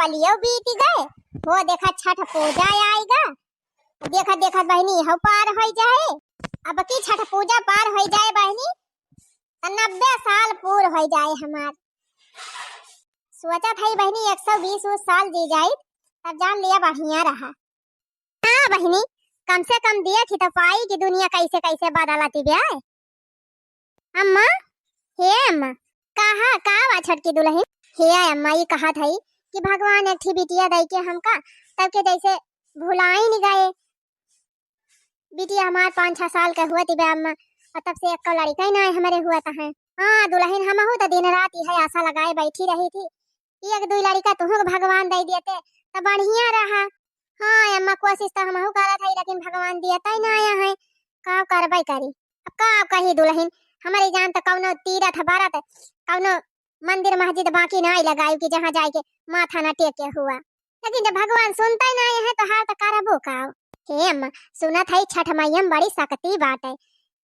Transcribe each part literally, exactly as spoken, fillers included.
दीपावलियो बीत गए, हो देखा छठ पूजा आइगा। देखत देखत बहिनी इहउ पार होइ जाए। अब की छठ पूजा पार होइ जाए बहिनी, त नब्बे साल पूर होइ जाए हमार। सोचत हई बहिनी एक सौ बीस उस साल जी जाइत, तब जान लिया बढ़िया रहा। हाँ बहिनी, कम से कम देखी त पाई कि दुनिया कैसे कैसे बदलत बिया। अम्मा, हे अम्मा, कहा, का बा छोटकी दुलहिन? हे अम्मा, ई कहत हई कि भगवान एक ठी बिटिया दइ के हमका, तब के जैसे भुलाइन गए। बिटिया हमार पाँच छह साल के हुआ थी बे अम्मा, और तब से एक लड़का ही ना हमरे हुआ था है। हाँ दुलहिन, हमहू तो दिन रात यह आशा लगाए बैठी रही थी कि एक दुई लड़का तुहू के भगवान दइ देते तो बढ़िया रहा। हाँ अम्मा, कोशिश तो हमहू करत हई, लेकिन भगवान दिया तय ना आया है, का करबे करी। अब का कही दुलहिन, हमरे जान तो कौनो तीरथ बरत, कौनो मंदिर मस्जिद बाकी ना लगाई कि जहाँ जाए के माथा ना टेके हुआ। लेकिन जब भगवान सुनते ना आए हैं तो हार तो करबो का। हे अम्मा, सुनत है छठ मैया में बड़ी शक्ति बाटे,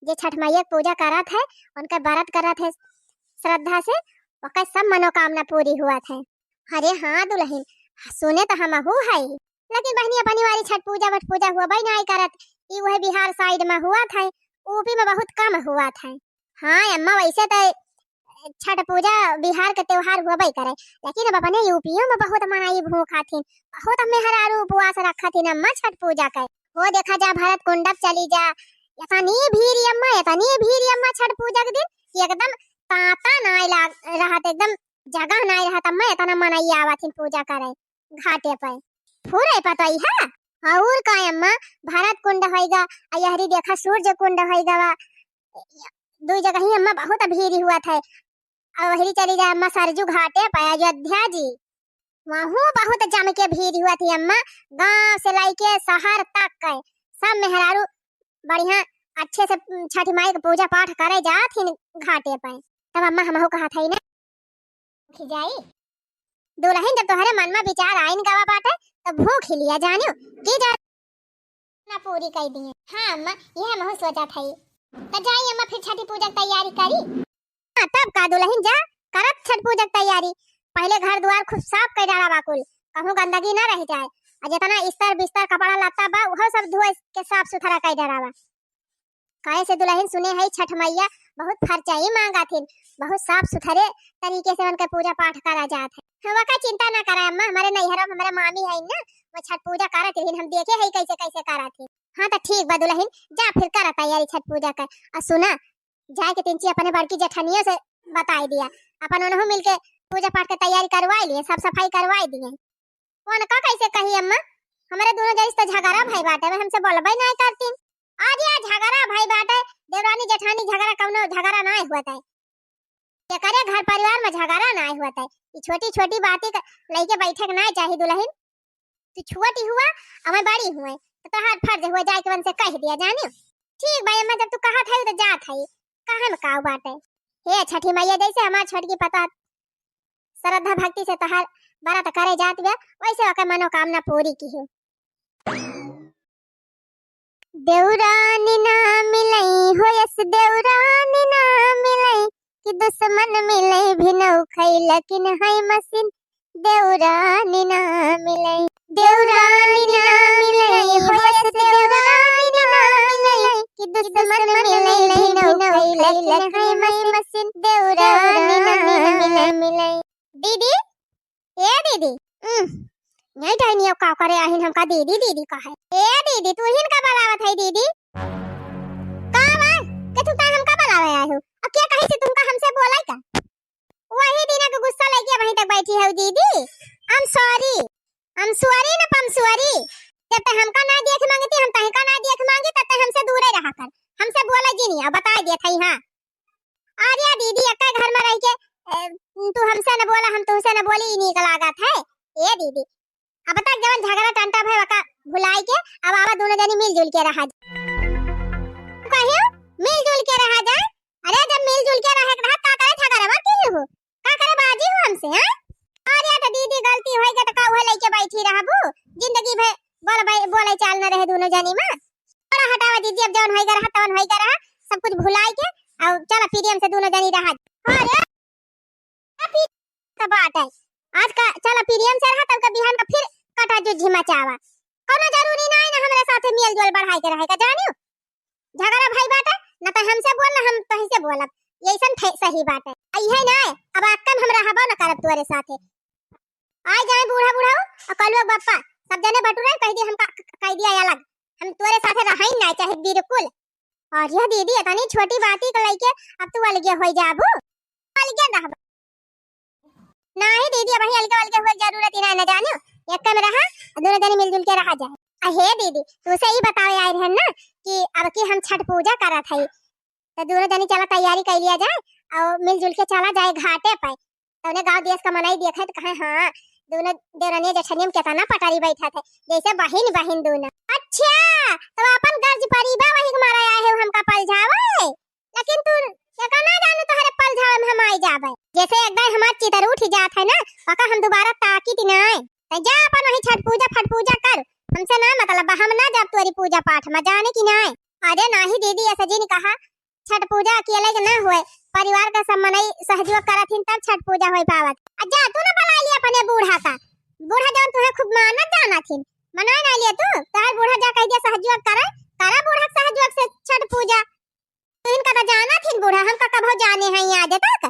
जे छठ मैया के पूजा करत है, उनके व्रत करत है श्रद्धा से, ओकर सब मनोकामना पूरी हुआ थे। अरे हाँ दुलहिन, सुने तो हमहू है, लेकिन बहिनी अपनी वाली छठ पूजा वठ पूजा हुआ भाई नाई करत, ई वह बिहार साइड में हुआ थे, यूपी में बहुत कम हुआ थे। हाँ अम्मा, वैसे तो छठ पूजा बिहार के त्योहार हुआ भाई करे, लेकिन अब अपने यूपियो में बहुत मनाई भूख आथिन, बहुत मेहरारू उपवास रखा थिन अम्मा छठ पूजा के। वो देखा जा भरत कुंडप चली जा, इतनी भीड़ अम्मा, इतनी भीड़ अम्मा छठ पूजा के दिन कि एकदम तांता नाय लाग रहत, एकदम जगह नाय रहत अम्मा, इतना मनई आवत हिन पूजा करे घाटे पे। फूरे पतई है। और का अम्मा, भरत कुंड होइगा, आ यहरी देखा सूर्य कुंड होइगा, दुई जगह ही अम्मा बहुत भीड़ हुआ था। और वहरी चली जा अम्मा सरजू घाटे पे अयोध्या जी, वहू बहुत जम के भीड़ हुआ थी अम्मा। गांव से लेके शहर तक के सब मेहरारू बढ़िया अच्छे से छठी माई के पूजा पाठ करे जात हिन घाटे पे। तब अम्मा हमहू कहा था ना, खिजाई दुलहिन, जब तोहरे मन में विचार आइन गवा बाटे, तो भूख ही लिया जानियो, की जा ना पूरी कइ दिए। हाँ अम्मा, यह हमहू सोचा था। तो जाई अम्मा, फिर छठी पूजा के तैयारी करी। हाँ, तब का दुलहिन, जा करत छठ पूजा के तैयारी। पहले घर द्वार खूब साफ कइ डाला बा कुल, कहूँ गंदगी ना रह जाए। आ जितना इस्तर बिस्तर कपड़ा लत्ता बा, उहो सब धोए के साफ सुथरा कइ डाला बा। काहे से दुलहिन, सुने है छठ मैया बहुत फरचाई मांगा थिन, बहुत साफ सुथरे तरीके से उनके पूजा पाठ करा जात है। हम का चिंता ना करा अम्मा, हमारे नैहर में हमारे मामी है ना, वो छठ पूजा करत रही, हम देखे है कैसे कैसे करत है। हाँ तो ठीक बा दुलहिन, जा फिर करा तैयारी छठ पूजा कर। और सुना, जाए के तिनची अपने बड़की जेठनिया से बताई दिया, अपन उनहु मिलके पूजा पाठ के तैयारी करवाई लिए, साफ सफाई करवाई दिए। उनका कैसे कही अम्मा, हमारे दोनों जैस तो झगड़ा भई बाटे, वे हमसे बोलबे नहीं करतीन। आज या झगड़ा भई बाटे, देवरानी जेठानी झगड़ा कौनो झगड़ा नहीं हुआ था, एकरे घर परिवार में झगड़ा नहीं हुआ था। ये छोटी छोटी बातें का लेके बैठे के नहीं चाहिए दुलहिन। तू छोटी हुआ, अब मैं बड़ी हुए, तो तोहार फर्ज हुआ जाए के उनसे कह दिया जानियो। ठीक भाई अम्मा, जब तू कहा था तो जात है, कहा में का बाटे। हे छठी मैया, जैसे हमार छोटकी पता श्रद्धा भक्ति से तोहार व्रत करे जात बा, वैसे ओकर मनोकामना पूरी किहे। देवरानी ना मिलई हो यस, देवरानी ना मिलई, कि दुश्मन मिलई भिनऊ खई, लेकिन है मशीन देवरानी ना मिलई। देवरानी ना मिलई हो यस, देवरानी ना मिलई, कि दुश्मन मिलई भिनऊ खई, लेकिन है मशीन देवरानी ना मिलई। दीदी, ए दीदी, उम, नहीं डहनिया का करे आहिन हमका दीदी दीदी कहे। ए दीदी, तू हिन का बलावत है दीदी? का बा? के तू का हमका बलावे आए हो? अब के कही से तुमका हमसे बोलाई का? वही दिन के गुस्सा लेके वहीं तक बैठी है दीदी। I'm sorry, I'm sorry ना, I'm sorry। जब तक हमका ना देख मांगती, हम तहीं का ना देख मांगी, तब तक हमसे दूरे रहा कर, हमसे बोला जी नहीं। अब बता दिया था, हाँ। अरे दीदी, एक घर में रह के, ए, तू हमसे न बोला, हम तुमसे न बोली, ई नीक लागत है। ए दीदी, अब तक जवन झगड़ा टंटा भय वका भुलाई के, अब आवा दोनों जनी मिलजुल के रहा जा। कहियो मिलजुल के रहा जाए। अरे जब मिलजुल के रहे के रहा, का करे झगड़ा बा की हो? का करे बाजी हो हमसे, हैं? अरे तो दीदी गलती होई गई तो का उहे लेके बैठी रहबू? जिंदगी भर बोल भाई, बोले चाल न रहे दोनों जनी में। अरे हटावा दीदी, अब जवन होई गए रहा, तवन होई गए रहा, सब कुछ भुलाई के, और चला प्रेम से दोनों जनी रहा। अरे, अभी तो बात है, आज का चला प्रेम से रहा, तब का बिहान का फिर कटा जुझी मचावा। कौनो जरूरी नाहीं ना हमरे साथे मेल जोल बढ़ाए के रहे का, जानियो। झगड़ा भई बाटे, न तो हमसे बोल, न हम तोहसे बोलब। यैसन थे-, सही बाटे। अइहे ना, अब आकन हम रहबो न करब तोरे साथे। आइ जाए बूढ़ा बूढ़ा और कलुआ बप्पा, सब जने बटुरे, कहि दिया हमका, क-, क-, कहि दिया अलग। हम तोरे साथे रहई ना चाहे बिल्कुल। और यह दीदी इतनी छोटी बाती के लइके अब तू अलगे होइ जाबू, अलगे रहबू। नाहीं दीदी, अबहीं अलगे अलगे हुए के जरूरत ही नाहीं, न जानियो, एक में रहा, दोनों जनी मिलजुल के रहा जाए। अहे दीदी, तुसे ई बतावे आए रहन ना कि अब की हम छठ पूजा करत हई, तो दोनों जनी चला तैयारी कर लिया जाए और मिलजुल के चला जाए घाटे पे। तौने गाँव देश का मनई देखे तो कहे, "हाँ, दोनों देवरनिया जेठनिया में केतना पटारी बैठत है, जैसे बहिन बहिन दोनों।" अच्छा, तो अपन गर्ज परी बा, वही के मारे आए हो हमका पलझावे। लेकिन तू एका ना जानू तोहरे पलझावे में हम आई जाबे। जैसे एक दाई हमार चितर उठ जात है ना, ओका हम दोबारा ताकित नाय। तै जा अपन वही छठ पूजा फट पूजा कर, हमसे ना मतलब बा, हम ना जाब तोरी पूजा पाठ में, जाने की नाय। अरे नाहीं दीदी, ऐसा जिन कहा, छठ पूजा अकेले के ना होए, परिवार का सब मनई सहयोग करत हिन तब छठ पूजा होई पावत। आ जा तू ना बुला लिया अपने बूढ़ा का, बूढ़ा जौन तुहे खूब मानत जानत हिन, मनाए ना लिया तू, तोहर बूढ़ा जा कह दिया सहयोग करे, करा बूढ़ा के सहयोग से छठ पूजा। तू इनका तो जानत हिन बूढ़ा, हमका कभो जाने हैं आज तक,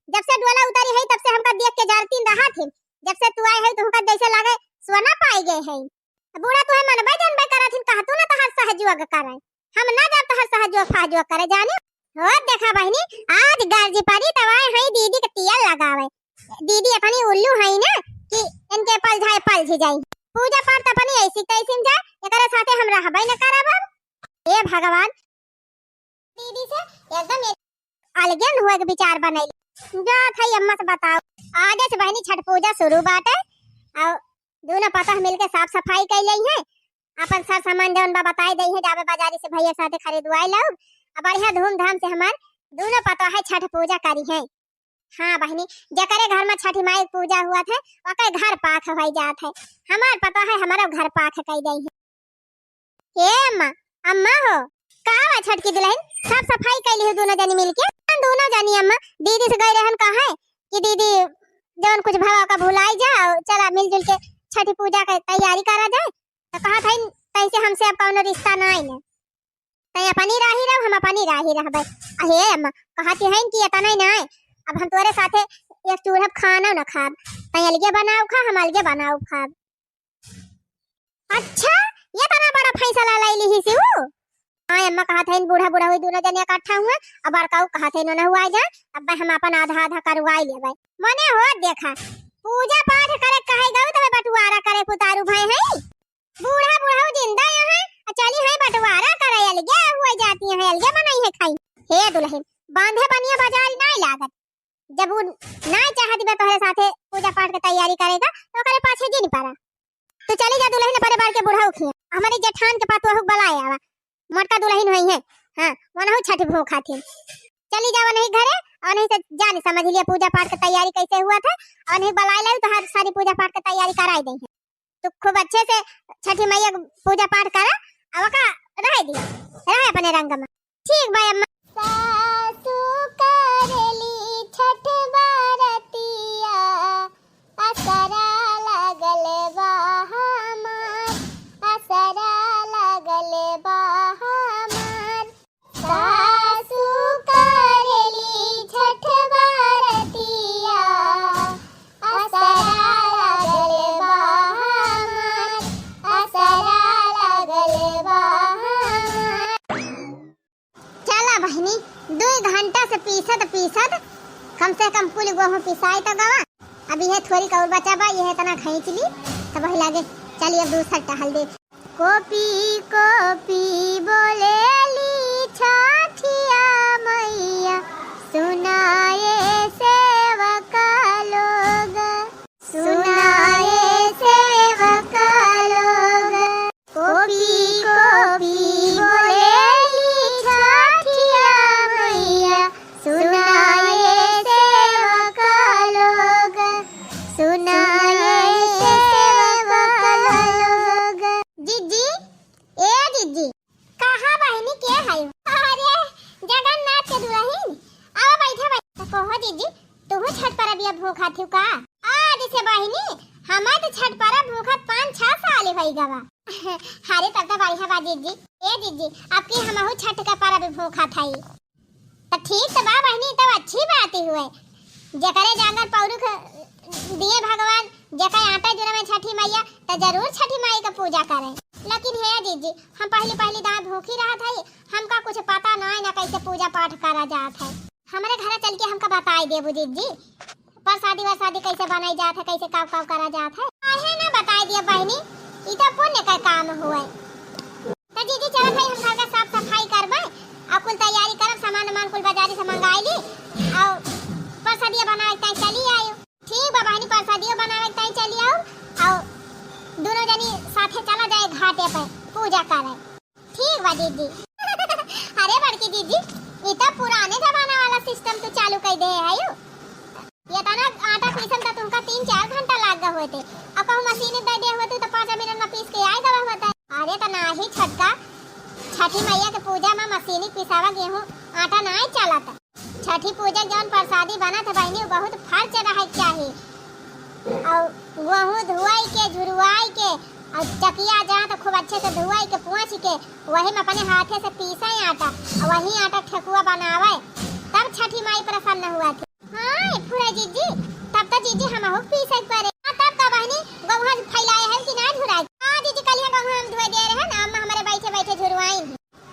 जब से डोला उतरी है तब से हमका देख के जरतीन रहत हिन, जब से तू आए है तो हमका जैसे लागे सोना पाई गए है। बूढ़ा तुहे मनबे जनबे करत हिन, कहतू ना तोहर सहयोग करे, हम ना जाब तोहर सहयोग फहयोग करे जाने। हो देखा बहिनी, आज गर्जी परी तब आए हैं दीदी के तेल लगावे। दीदी अपनी उल्लू है ना कि इनके पलझाए पलझी जाई। पूजा पाठ तो अपनी ऐसी तैसी में जाए, एकरे साथे हम रहबे न करब अब। हे भगवान, दीदी से एकदम एक अलगे न हुए के विचार बनैली। जात है अम्मा से बताओ, आजे से बहिनी छठ पूजा शुरू बाटे। और दोनों पतोह मिलके साफ सफाई कर ली है, अपन सर सामान जौन बा बताई दई है, जाबे बाजारी से भैया साथे खरीदवाई लाउब। अब बढ़िया धूमधाम से हमार दोनों पतोह है छठ पूजा करी है। हाँ बहिनी, जेकरे घर में छठी माई के पूजा हुआ थे, ओकर घर पाख होइ जात है। हमार पतोह है, हमारा घर पाख कई दई है। ए अम्मा, अम्मा हो, का बा छोटकी दुलहिन, साफ सफाई कैली हो दोनों जनी मिलके? हम दोनों जनी अम्मा, दीदी से गई रहन कहे कि दीदी जौन कुछ भवा का भुलाई जा, और चला मिलजुल के छठी पूजा के तैयारी करा जाए। तो कहा था तैसे हमसे अब कौनो रिश्ता ना आइले, तै अपनी राही रहो, हम अपनी राही रहबे। अहे अम्मा, कहती हैं कि इतना ही ना है, अब हम तोरे साथे एक चूल्हा खाना ना खाब, तै अलगे बनाओ खा, हम अलगे बनाओ खाब। अच्छा, ये तना बड़ा फैसला ले ली ही सिऊ? हाँ अम्मा, कहत है बूढ़ा बूढ़ा हुई दोनों जने इकट्ठा हुए, अब बड़काऊ कहत है इन्होंने हुआ जा, अब हम अपन आधा आधा करवाई लेबै। मने हो देखा, पूजा पाठ करे कहे गऊ तबे बंटवारा करे पुतारू भय है। बूढ़ा बूढ़ा जिंदा यहाँ, आ चली है बंटवारा करे, अलगे हुए जाती है, अलगे बनाई है खाई। हे दुलहिन, बांधे बनिया बाजारी नाई लागत, जब उ नाय चाहत बा तोहरे साथे पूजा पाठ के तैयारी करेगा, तो ओकरे पाछे जिन पड़ा। तू चली जा दुलहिन, बड़े बार के बूढ़ा उखिया, हमारे जेठान के पतोहू के बलाए आवा, मोटका दुलहिन होई है। हाँ, वनहू छठ भोग खाथिन। चली जा वनही घरे, और नहीं से जान समझ लिया पूजा पाठ के तैयारी कैसे हुआ था, और नहीं बलाए लाई तो हर सारी पूजा पाठ के तैयारी कराई दई है। तू खूब अच्छे से छठी मैया के पूजा पाठ करा, अब का रह दी, रहे अपने रंग में। ठीक बा अम्मा। सासू करेली छठ बरतिया, असरा लागल बा हमार, असरा लागल बा हमार। सासू करेली छठ बरतिया, असरा लागल बा हमार, असरा लागल बा हमार। चला बहिनी, दुई घंटा से पीसत पीसत कम से कम कुल गोहूँ पिसाई तो गवा। अब यह थोड़ी का और बचा बा, यह इतना खींच ली तो वही लागे। चलिए अब दूसर टहल दे। कोपी कोपी बोलेली छठिया मैया, सुनाए सेवका लोग, सुनाए सेवका लोग। कोपी कोपी बोलेली छठिया मैया, सुनाए सेवका लोग, सुनाए सेवका लोग। जिज्जी, ए जिज्जी। कहा बहिनी के है? अरे जगन्नाथ के दुलहिन, आवा बैठा बैठा। कहो जिज्जी, तुहू छठ परबिया भोग खाथिउ का? आ जैसे बहिनी, हमार तो छठ परब भूखत पाँच छह साल होइ गवा। अरे, तब तो बढ़िया बा जिज्जी। ए जिज्जी, अब की हमहू छठ का परब भूखत हई। तो ठीक तो बा बहिनी, तब अच्छी बात ही हुए। जेकरे जांगर पौरुख दिए भगवान, जेकर आटा जुड़ा में छठी मैया, तो जरूर छठी माई का पूजा करे। लेकिन हे जिज्जी, हम पहली पहली दाई भूखी रहत हई, हमका कुछ पता ना है ना कैसे पूजा पाठ करा जात है। हमरे घरे चल के हमका बताई देबू जिज्जी, प्रसादी वरसादी कैसे बनाई जात है, कैसे काव काव करा जात है। काहे ना बताई दिया बहिनी, ई तो पुण्य का काम हुए। तो जिज्जी चलत हई, हम घर का साफ सफाई करबे, और कुल तैयारी करब, सामान वामान कुल बाजारी से मंगाई ली, और प्रसादिया बनावे के ताई चली आयु। ठीक बा बहिनी, प्रसादियो बनावे के ताई चली आयु, और दोनों जनी साथे चला जाए घाटे पे पूजा करे। ठीक बा जिज्जी। अरे बड़की जिज्जी, ई तो पुराने जमाना वाला सिस्टम तू चालू कर दे है यू। ये तना आटा पीसन त तुमका तीन चार घंटा लाग गए होते, अब कहूँ मशीन दे दे होते तो पाँच मिनट में पीस के आए गवा होता। अरे तो नाही छोटका, छठी मैया के पूजा में मशीनी पिसावा गेहूँ आटा नाही चलत। छठी पूजा के जौन प्रसादी बनत है बहिनी, उ बहुत फर्ज रहे के चाही। और गेहूँ धुआई के, झुरवाई के, और चकिया जहाँ तो खूब अच्छे से धुआई के, पोंछ के, वही में अपने हाथे से पीसे आटा, और वही आटा ठेकुआ बनावे, तब छठी माई प्रसन्न हुआ थी। हाँ, ए फुरा जिज्जी, तब तो जिज्जी हमहू के पीसे के परे। हाँ, तब का बहिनी, गौहा फैलाए है कि ना झुराए? हाँ जिज्जी, कल ये गौहा हम धोए दे रहे ना, अम्मा हमारे बैठे बैठे झुरवाई।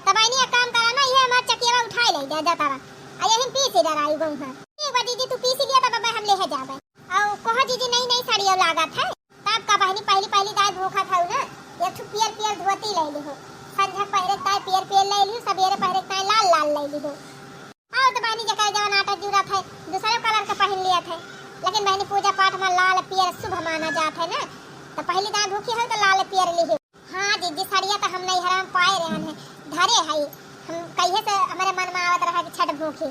तब बहिनी एक काम करा ना, ये हमार चकियावा उठाए ले जा, जा तारा। आ यही पीस ही डराई गौहा। ठीक बा जिज्जी, तू पीस लिया, तब अब हम ले जाबे। और कहो जिज्जी, नई नई साड़िया लागत है। तब का बहिनी, पहली पहली दाई भूखत हऊ ना, एक ठो पियर पियर धोती ले लिहो, संझा पहिरे ताई पियर पियर ले लिहो, सबेरे पहिरे ताई लाल लाल ले लिहो। आओ तो बहिनी, जेकर जवन आटा जुड़त है, दूसरे कलर के पहिन लियत है, लेकिन बहिनी, पूजा पाठ में लाल पियर शुभ माना जात है ना, तो पहली दाई भूखी हो तो लाल पियर लिहो। हाँ जिज्जी, सड़िया तो हम नैहरा में पाए रहन है, धरे है, हम कहिए से हमारे मन में आवत रहा कि छठ भूखी,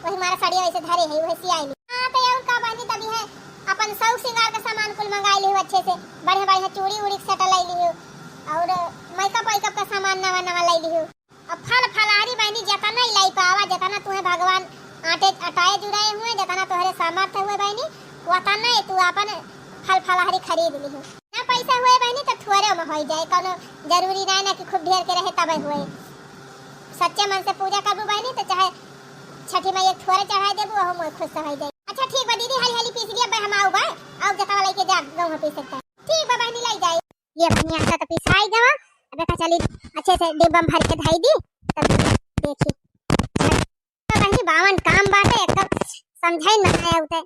वही मारा सड़िया वैसे धरे है, वही सियाई ली। हाँ, तो और का बहिनी, तभी है अपन शौक श्रृंगार का सामान कुल मंगाई लिहो अच्छे से, बढ़िया बढ़िया चूड़ी उड़ी के सेट लाई लिहो, और मेकअप वेकअप का सामान नवा नवा लाई लिहो। अब फल फलहारी बहिनी, जितना ही लाई पावा, जितना तुम्हें भगवान आटे अटाए जुड़ाए हुए, जितना तुम्हारे सामर्थ्य हुए बहिनी, उतना ही तू अपन फल फलहारी खरीद लिहो। ना पैसा हुए बहिनी तो थोड़े में हो जाए, कोनो जरूरी ना ना कि खूब ढेर के रहे तबे हुए। सच्चे मन से पूजा करबू बहिनी तो चाहे छठी माई एक थोड़े चढ़ाई देबू, ओहू में खुश हो जाए। अच्छा ठीक बा दीदी, हाली हाली पीस लिया बे, हम आऊ बा, आऊ जतवा लेके जा, गहूँ पीस सकता है। ठीक बा बहिनी, लाई जाए। ये बहिनी, आटा तो पिसाई गवा, अब का चली अच्छे से डिब्बा में भर के धई दी, तब देखी। तो बहिनी, बावन काम बाटे, एक समझाई ना आया उते।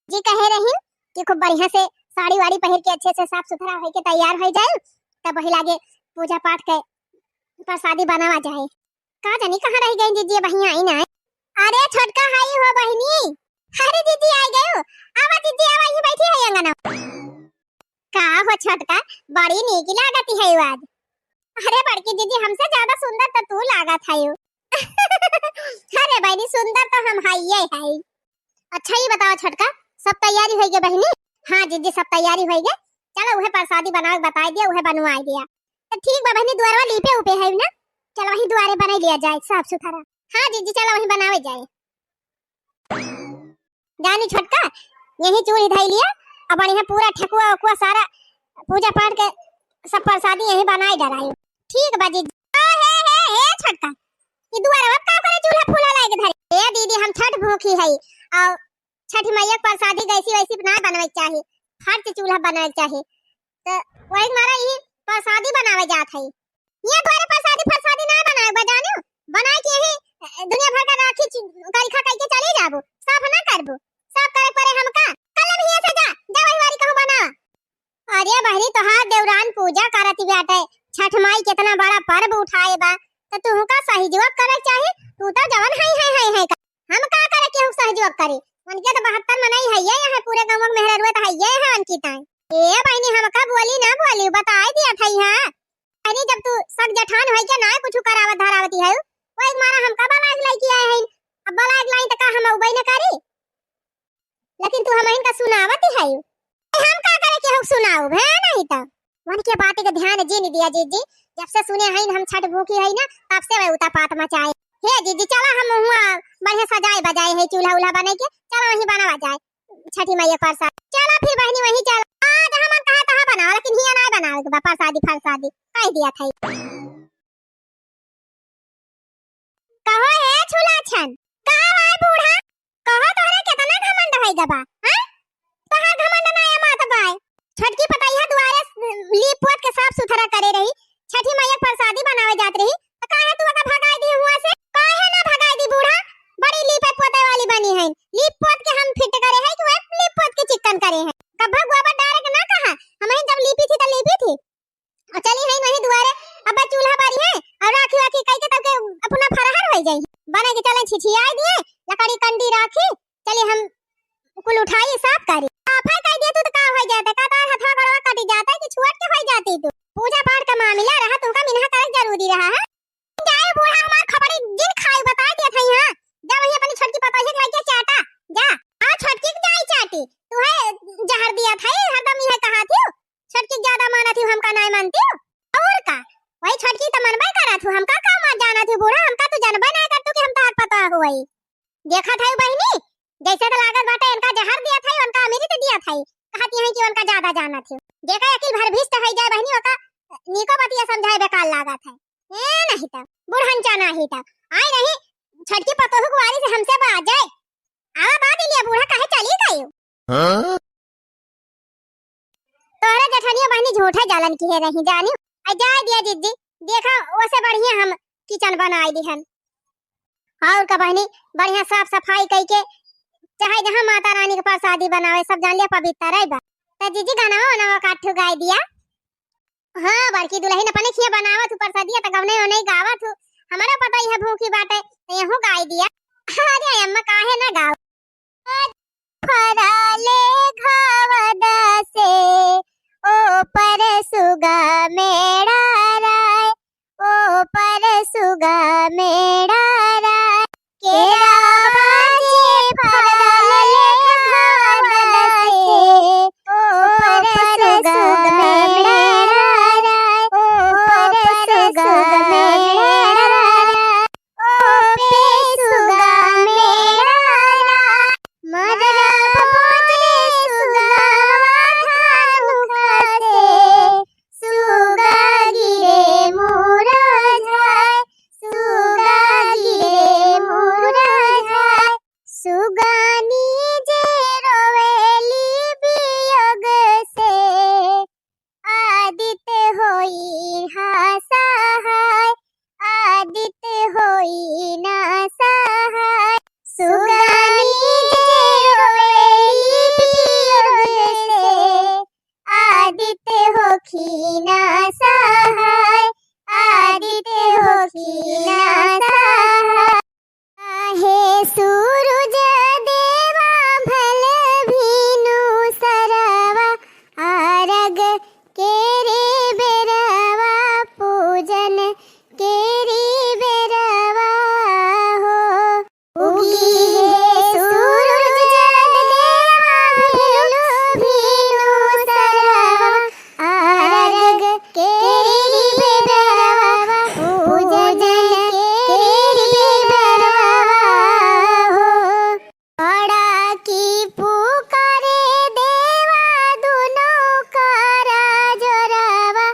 जी कहे रही कि खूब बढ़िया से साड़ी वाड़ी पहिर के अच्छे से साफ सुथरा होके तैयार हो जाए, तब वही लागे पूजा पाठ के प्रसादी बनावा जाए। का जानी कहाँ रह गई जिज्जी, बहिया आई ना। अरे छोटका, हाई हो बहिनी। अरे जिज्जी, आ गए हो। आवा जिज्जी, आवा, यहीं बैठी है अंगना। का हो छोटका, बड़ी नीक लागत है आज। अरे बड़की जिज्जी, हमसे ज्यादा सुंदर तो तू लागत है। अरे बहिनी, सुंदर तो हम हइये है। अच्छा, ये बताओ छोटका, सब तैयारी होइ गई बहिनी? हाँ जिज्जी, सब तैयारी होइ गई। चलो, उहे प्रसादी बनावे के बताई दिया, उहे बनवाई दिया। तो ठीक बा बहिनी, दुआरवा लीपे उपे है ना, चलो वही दुआरे बनाई लिया जाए साफ सुथरा। हाँ जिज्जी, चलो वही बनावे जाए। जानी छोटका, यही चूल्ही धई लिया, अब बढ़िया पूरा ठेकुआ उकुआ सारा पूजा पाठ के सब प्रसादी यही बनाई डराई। ठीक बा जिज्जी। आ, हे, हे, हे छोटका, ये दुआरवा का करे चूल्हा फूला लाए के धरे? ए दीदी, हम छठ भूखी है, और छठी मैया के प्रसादी गैसी वैसी ना बनवे के चाही, फर्ज चूल्हा बनवे के चाही। तो वही मारा ये प्रसादी बनावे जात है। ये तोरे प्रसादी फरसादी ना बनावे बा, जानियो, बनाए के यही, अ, दुनिया भर का राखी चु-, करिखा कई के चली जाबो, साफ ना करबो, साफ करे पड़े हमका। कल भी हियाँ से जा, जा वही वारी कहूँ बना। अरे बहिनी, तोहार देवरान पूजा करत बाटे, छठ माई कितना बड़ा पर्व उठाए बा, तो तुहका सहजोग करे चाही। तू तो जवन है, है, है, है का, हम का करे केहू सहजोग करे? उनके तो बहत्तर मनई है, ये है पूरे गाँव में मेहररुआ तो है, ये है उनकी ताई। ए बहिनी, हमका बोली ना बोली, बताए दिया था यहाँ। बहिनी, जब तू सग जठान होई के ना कुछ करावत धरावती है, वो एक मारा हमका बलाग लाई के आए हैं। अब बलाग लाई तो का हम उबई न करी? लेकिन तू हमहिन का सुनावत ही है। हम का करे के हम सुनाऊ, है नहीं तो। मन के बात के ध्यान जी नहीं दिया जीजी। जब से सुने हैं हम छठ भूखी है ना, तब से वह उतापात मचाए। हे जीजी, चला हम हुआ बढ़िया सजाए बजाए है, चूल्हा उल्हा बने के, चला वहीं बनावा जाए। छठी मैया परसाद। चला फिर बहिनी, वहीं चला। आ, जहाँ मन कहा तहाँ बनावा, लेकिन हियाँ नाहीं बनावे के बा परसादी फरसादी, कहि दिया था। कहो हे छुलाछन, का बाय बूढ़ा? कहो तोहरे केतना घमंड होइ गबा, हाँ? तोहार घमंड ना ए मात बाय। छोटकी पतोहिया दुआरे स-, लीप पोत के साफ सुथरा करे रही, छठी मैया के परसादी बनावे जात रही, त काहे तू ओका भगाई दी हुआँ से? काहे ना भगाई दी बूढ़ा? बड़ी लीपे पोते वाली बनी है, लीप पोत के हम फिट करे है कि वह लीप पोत के चिक्कन करे है? कब्बा गोबर डारे के ना कहा, हमहिन जब लीपी थी त लीपी थी। और चली हैं वहीं दुआरे, अब चूल्हा बारी है और राखी वाखी कई के तब के अपना फरहर होइ जाई। बने के चले छिछियाई दिए, लकड़ी कंडी राखी, चली हम कुल उठाई साफ करी। साफे कई दिए तू तो का होइ जाता, का तार हथवा गोड़वा कटी जाता कि छुअट के होइ जाती तू? पूजा पाठ का मामला रहा, तुमका मिनहा करे जरूरी रहा है। जाए बूढ़ा हमार खपड़ी जिन खाई बताई दिया था यहाँ, जा वहीं अपनी छोटकी पतोहिया के लइके चाटा, जा। हाँ छोटकी के जाई चाटी, तू है जहर दिया था, हरदम यह कहा थी। छोटकी ज्यादा मानत ही, हमका नाहीं मानती हो। और का? वही छोटकी त मनबे करत हो, हमका का मा-, जानत हो बूढ़ा, हमका तू जानबे नाहीं करत हो कि हम तोहार पतोह होई। देखत है बहिनी, जैसे त लागत बाटे इनका जहर दिया था, उनका अमृत दिया था। कहत यही कि उनका ज्यादा जानत हो। जेका अकिल भर भ्रष्ट है जाए बहिनी, ओका नीको बतिया समझाए बेकार लागत है। ए नहीं त, बुढ़न चाना ही त। आई रही छोटकी पतोह कुआरी से हमसे बा जाए। आवा बा दिलिया बूढ़ा काहे चली गई? हाँ? तोहरे जेठनिया बहिनी झूठे जालन किहे रही जानी। आ जाए दिया जिज्जी, देखा ओसे बढ़िया हम किचन बनाई दिहन। और का बहिनी, बढ़िया साफ सफाई कई के, चाहे जहाँ माता रानी के प्रसादी बनावे, सब जान लिया पवित्र रही बा। त जिज्जी गाना वाना का ठु गाई दिया। हाँ, बड़की दुलहिन अपने खिया बनावत हूँ प्रसादिया, त गवने ओने गावत हूँ। हमरा पता ही है भूखी बाटे, त यहू गाई दिया। अरे अम्मा काहे ना गाओ। फराले घावदा से, ओ पर सुगा मेड़ा राय, ओ पर सुगा मेड़ा राय। केरावा जे फराले घावदा से, ओ पर सुगा मेड़ा राय, ओ पर सुगा मेड़ा राय। ओ पे सुगा मेड़ा राय, मदरा बोले सुगावा धानुखा से, सुगा गिरे मुरझाए, सुगा गिरे मुरझाए। सुगानी जे रोवेली वियोग से, आदित होई हा सहाय, आदित होई ना सहाय। सुगानी जे रोवेली वियोग से, आदित होखी ना सहाय, आदित होखी ना सहाय। काहे सूरज देवा भल भीनु सरवा, आरग केरे बेरवा, पूजन केरे बेरवा हो। उगी है सूरज देवा भीनु भीनु सरवा, आरग केरी बेरवा, पूजन केरी बेरवा हो। बड़ा की पुकारे देवा दुनो करा जोरवा,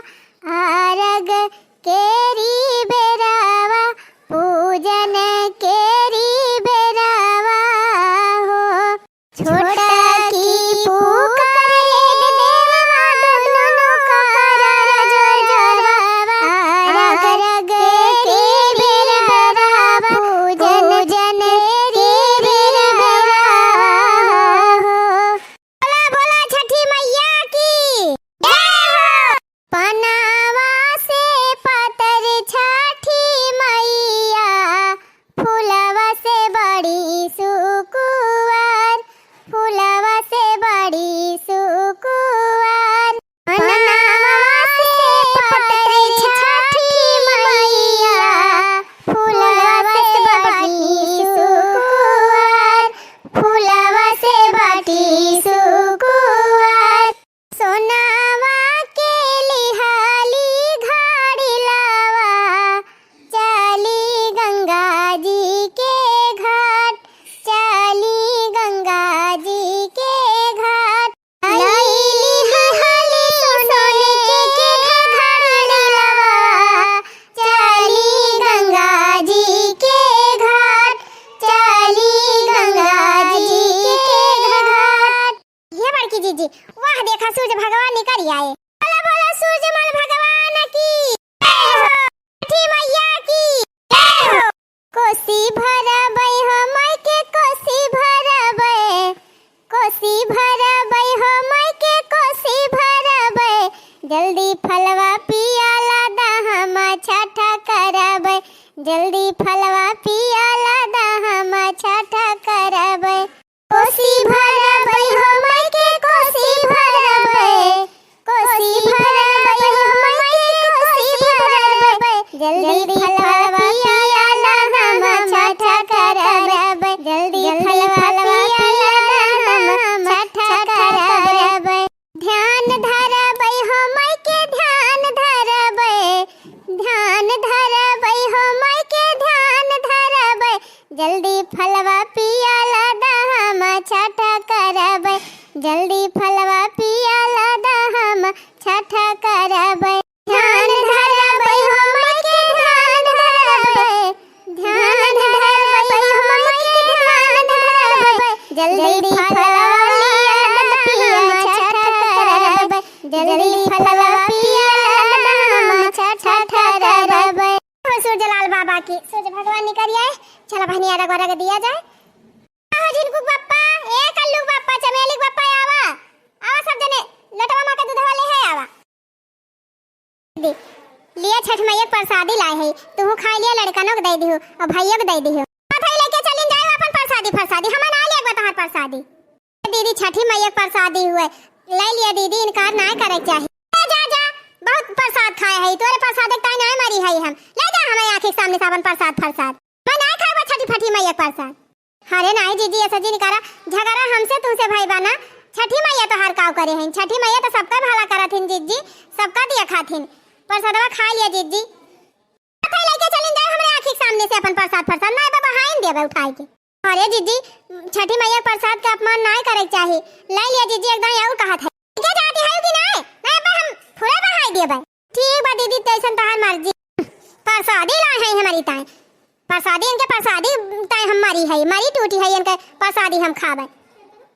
आरग केरी बेरवा, पूजन केरी बेरवा हो। छोटा की पुकारे देवा दुनो करा जोरवा, आरग केरी बेरवा, पूजन केरी बेरवा हो। बोला, बोला छठी मैया की जय हो। पनावा से पातर छठी मैया, फुलवा से बड़ी सुकुवार, फुलवा आए। बोला बोला सूरज मल भगवान की जय हो, छठी मैया की जय हो। कोसी भरबै हो माई के कोसी भरबै, कोसी भरबै हो माई के कोसी भरबै, जल्दी फलवा पियाला दा हम छठ करबै, जल्दी फलवा पियाला दा हम छठ करबै। कोसी भरबै हो माई के कोसी भरबै, कोसी भरबै हो माई के कोसी भरबै, जल्दी फलवा पियाला दा हम छठ करबै, जल्दी फलवा पियाला दा हम छठ करबै। ध्यान धरबै हो माई के ध्यान धरबै, ध्यान धरबै हो माई के ध्यान धरबै, जल्दी फलवा पियाला दा हम छठ करबै, जल्दी फलवा पियाला दा हम छठ करबै। ध्यान धरबै हो माई के ध्यान धरबै, ध्यान धरबै हो माई के ध्यान धरबै, जल्दी फलवा पियाला दा हम छठ करबै, जल्दी फलवा पियाला दा हम छठ करबै। हो सूरज लाल बाबा की, सूरज भगवान निकल आए। चला बहनी, अरग वरग दिया जाए। आवा झिनकुक बप्पा, ए कल्लुक बप्पा, चमेलीक बप्पा, आवा, आवा सब जने, लोटवा माँ के दूधवा ले है, आवा। दे, लिया छठ मैया के प्रसादी लाए है, तुहू खाई लिया, लड़कनों के दे दिहु और भाइयों के दे दिहु। हाथ ही लेके चलिन जाए अपन प्रसादी, प्रसादी, हमें ना लेके बता प्रसादी। दीदी, छठी मैया के प्रसादी हुए, ले लिया दीदी, इनकार नाय करे के चाही। ए, जा, जा, बहुत प्रसाद खाए है, तोरे प्रसाद के ताई नाय मरी है हम। ले जा हमें आँखी के सामने से अपन प्रसाद, प्रसाद। मैं नाय खाए बा छठी फठी मैया के प्रसाद। अरे नाय जीजी, ऐसा जी निकारा, झगड़ा हमसे तुमसे भाई बा ना, छठी मैया तो हर काव करे हैं, छठी मैया तो सबका भला करत हिन जीजी, सबका दिया खात हिन। प्रसादवा खा लिया जीजी। हाथ ही लेके चलिन जाए हमरे आँखी के सामने से अपन प्रसाद, प्रसाद, नाय बाबा, हाइन देबे उठाए के। अरे जीजी, छठी मैया के प्रसाद के अपमान नाय करे के चाही। ले लिया जीजी, एकदम यहू कहत है। के जाती है कि नाय? नाय बा, हम फुरे बहाई देबे। ठीक बा दीदी, तैसन तहार मर्जी। प्रसादी लाए हैं हमारी ताई। प्रसादी इनके प्रसादी ताई हम मरी है, मरी टूटी है इनके प्रसादी हम खाबे।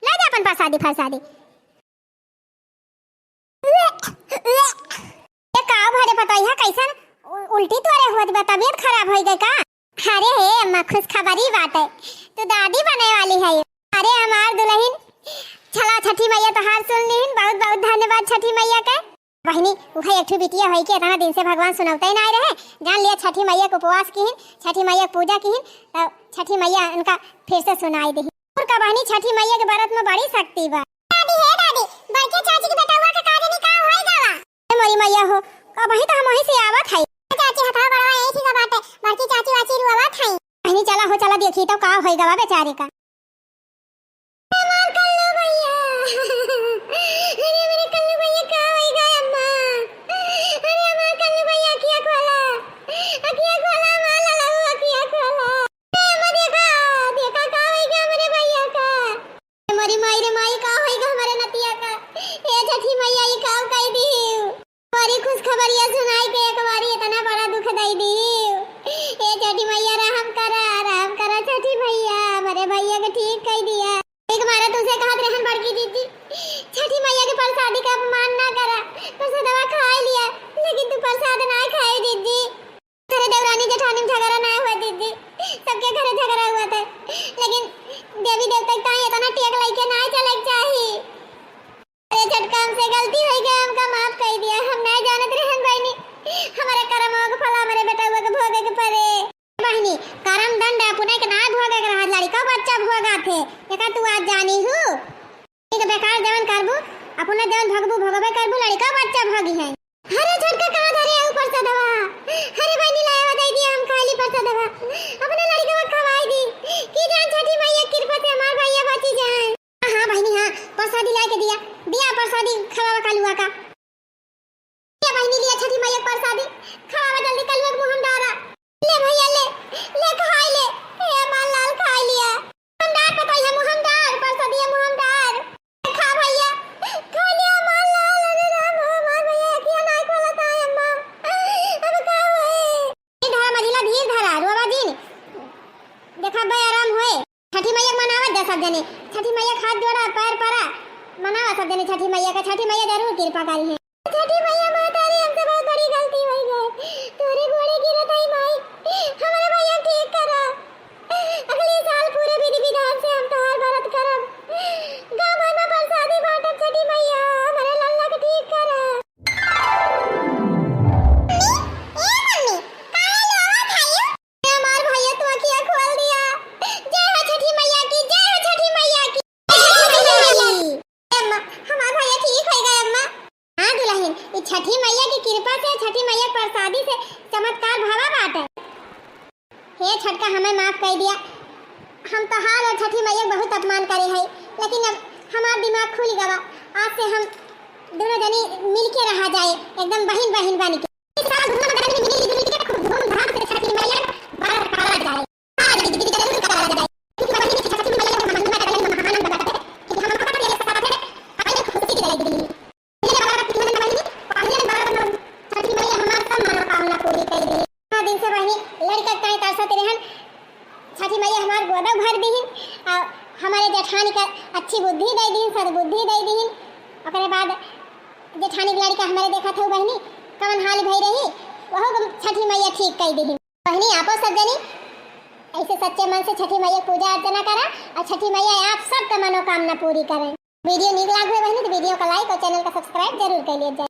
ले जा अपन प्रसादी, प्रसादी। ये का भरे पतोहिया, कैसन उ-, उल्टी तोरे होत बा, तबीयत खराब होई गई का? अरे हे अम्मा, खुशखबरी बाटे, तू दादी बने वाली है। अरे हमार दुल्हन, चला छठी मैया तोहार सुन लीन, बहुत बहुत धन्यवाद छठी मैया के। बहिनी, उहे एक ठो बिटिया होई के इतना दिन से भगवान सुनौते ही नाय रहे, जान लिया छठी मैया के उपवास किहिन, छठी मैया के पूजा किहिन, तो छठी मैया उनका फिर से सुनाई देही। और का बहिनी, छठी मैया के व्रत में बड़ी शक्ति बा। दादी, हे दादी, बड़की चाची के बेटवा के का जानी का होई गवा। ए मोरी मैया हो, अबही तो हमही से आवत है। चाची हथवा बड़वा यही ठीक बाटे, बड़की चाची वाची रुआवत है। बहिनी चला हो, चला देखी तो का होई गवा बेचारे का। हमार कल्लू भैया, अरे मेरे कल्लू भैया का होई गवा अम्मा, अरे हमार कल्लू भैया अखिया खोला, अखिया खोला, हमार ललऊ अखिया खोला। ए अम्मा देखा, देखा का होई गवा मेरे भैया का। ए मोरी माई रे माई, का होई गा हमरे नतिया का? ए छठी मैया, ई का कई दिहिउ? बड़ी खुशखबरिया सुनाई के एक बारी इतना बड़ा दुख दई दिहिउ। ए छठी मैया, रहम करा, रहम करा छठी मैया, हमरे भैया के ठीक कई दिया। एक बार तुमसे कहत रहन बड़की दीदी, छठी मैया के प्रसादी का अपमान ना करा, प्रसादवा खाई लिया, लेकिन तू प्रसाद ना खाई दीदी। घरे देवरानी जेठानी में झगड़ा ना हुआ दीदी, सबके घरे झगड़ा हुआ था, लेकिन देवी देवता के ताई इतना टेक लइके ना चले के चाही। अरे छोटका, हमसे गलती होई गई, हमका माफ कर दिया, हम ना जानत रहन बहिनी, हमारे करम के फल हमारे बेटा हुआ के भोगे के पड़े। बहिनी, करम दंड अपने के ना भोगे के रहा, लड़का बच्चा भोगा थे, एका तू आज जानी हूँ। ठीक बेकार जवन करबू, अपने जवन भगबू भोगबे करबू, लड़का बच्चा भोगी है। अरे छोटका, कहाँ धरे है ऊपर से दवा? अरे बहिनी, लावा दे दिया, हम खाली परसा दवा। अपने लड़कवा खवाई दी। कि जान छठी मैया कृपा से हमार भैया बची जाए। हाँ, हाँ बहिनी, हाँ, प्रसादी लाए के दिया। दिया प्रसादी खवावा कालुआ का। ये बहिनी लिया छठी मैया प्रसादी। खवावा जल्दी कालुआ के मुँह में डारा। ले भैया ले, ले खाई ले। ए हमार लाल खाई लिया। मुँह में डार पतोहिया, मुँह में डार, प्रसादिया मुँह में डार। खा भैया, खा लिया हमार लाल, अरे राम हो, हमार भैया अखिया नाई खोलत है अम्मा, अब का होई? ई धरा मझिला धीर धरा, रोवा जिन, देखा बे आराम होए। छठी मैया के मनावत जा सब जने, छठी मैया के हाथ जोड़ा, पैर परा, मनावा सब जने छठी मैया का, छठी मैया जरूर कृपा करी है। छठी मैया महतारी, हमसे बहुत बड़ी गलती होइ गई, तोरे गोड़े गिरत हई माई, हमरे भैया ठीक करा। अगले साल पूरे विधि विधान से हम तोहार व्रत करब, गाँव भर में प्रसादी बांटब। छठी मैया, हमरे लल्ला के ठीक करा। मम्मी, ए मम्मी, काहे रोवत हइयो? हमार भैया, तू अखिया खोल दिया। जय हो छठी मैया की, जय हो छठी मैया की। अम्मा, हमार भैया ठीक होइ गए अम्मा। हाँ दुलहिन, ई छठी मैया की कृपा से, छठी मैया के प्रसादी से चमत्कार भवा बाटे। हे छटका, हमें माफ कर दिया, हम तोहार और छठी मैया के बहुत अपमान करे है, लेकिन अब हमार दिमाग खुल गवा। आज से हम दोनों जनी मिलके रहा जाए, एकदम बहिन बहिन बन के। साल दोनों जनी मिल जुल के खूब धूमधाम से छठी मैया के व्रत करा जाए। छठी मैया हमार सब मनोकामना पूरी कर दी। इतना दिन से वही लड़का काहे तरसत रहन, छठी मैया हमार गोदा भर दीहिन और हमारे जेठानी का अच्छी बुद्धि दे दीहिन, सद्बुद्धि दे दीहिन। ओकरे बाद जेठानी के लड़का हमारे देखत हऊ बहिनी, कवन हाल भई रही, वहू को छठी मैया ठीक कर दीहिन। बहिनी, आपो सब जनी ऐसे सच्चे मन से छठी मैया के पूजा अर्चना करा और छठी मैया आप सबका मनोकामना पूरी करें। वीडियो नीक लाग हुए बहिनी तो वीडियो का like और चैनल का subscribe जरूर कर लिया जाए।